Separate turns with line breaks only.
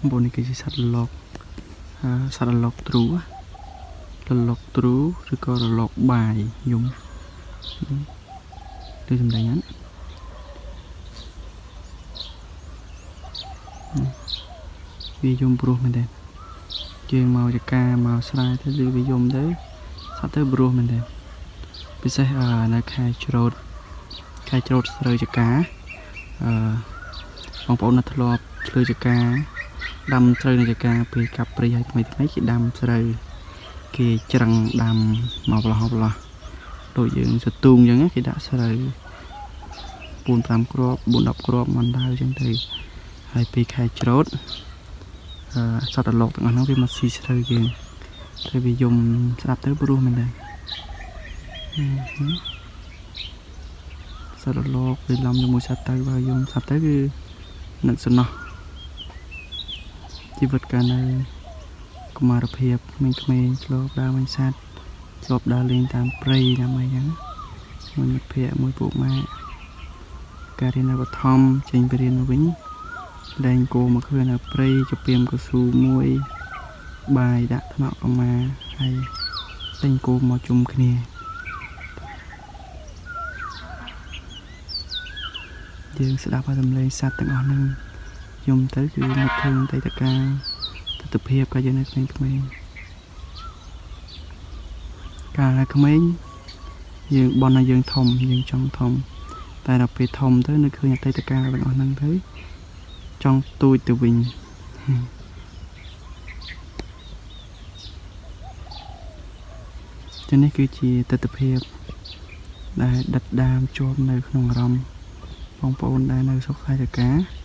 បងនេះគឺជាសត្វរលកសត្វរលកទ្រូរលកទ្រូឬក៏រលកបាយយំឬសម្ដែងហ្នឹងវាយំព្រោះមែនទេយើងមកចកាមកស្រែទៅឬវាយំទៅសត្វទៅព្រោះមែនទេពិសេសនៅខែច្រូតខែច្រូតស្រូវចកាអឺបងប្អូននៅធ្លាប់ឆ្លើចកាដាំស្រូវនៅចកាពេលកាប់ព្រៃឲ្យថ្មីថ្មីគេដាំស្រូវគេច្រឹងដាំមកប្រឡោះប្រឡោះដូចយើងសទូងអញ្ចឹងគេដាក់ស្រូវ4 5គ្រាប់4 10គ្រាប់មិនដៅអញ្ចឹងទៅហើយពេលខែច្រូតអឺសត្វរលកទាំងអស់ហ្នឹងវាមកស៊ីស្រូវយើងទៅវាយំស្ដាប់ទៅព្រោះមែនទេសត្វរលកវាឡំជាមួយសត្វទៅបើយំសត្វទៅគឺនឹកសំណោះជីវិតកាលនៅកុមារភាពក្មេងៗធ្លាប់ដើរវិញសត្វធ្លាប់ដើរលេងតាមព្រៃតាមអីចឹងមួយមិត្តភ័ក្តិមួយពួកម៉ាកការរៀននៅបឋមចេញពីរៀនមកវិញលែងគោមកឃើញនៅព្រៃជពាមកស៊ូមួយបាយដាក់ថ្នាក់កម្មាហើយលែងគោមកជុំគ្នាយើងស្ដាប់ឲ្យសំឡេងសត្វទាំងអស់ហ្នឹងយំទៅគឺនឹកឃើញអតីតកាលទស្សនភាពកាលយើងនៅក្មេងៗកាលនៅក្មេងយើងបន់ឲ្យយើងធំយើងចង់ធំតែដល់ពេលធំទៅនឹកឃើញអតីតកាលទាំងអស់ហ្នឹងទៅចង់ទូចទៅវិញចឹងនេះគឺជាទស្សនភាពដែលដិតដាមជាប់នៅក្នុងអារម្មណ៍បងប្អូនដែលនៅស្រុកខេត្តចកា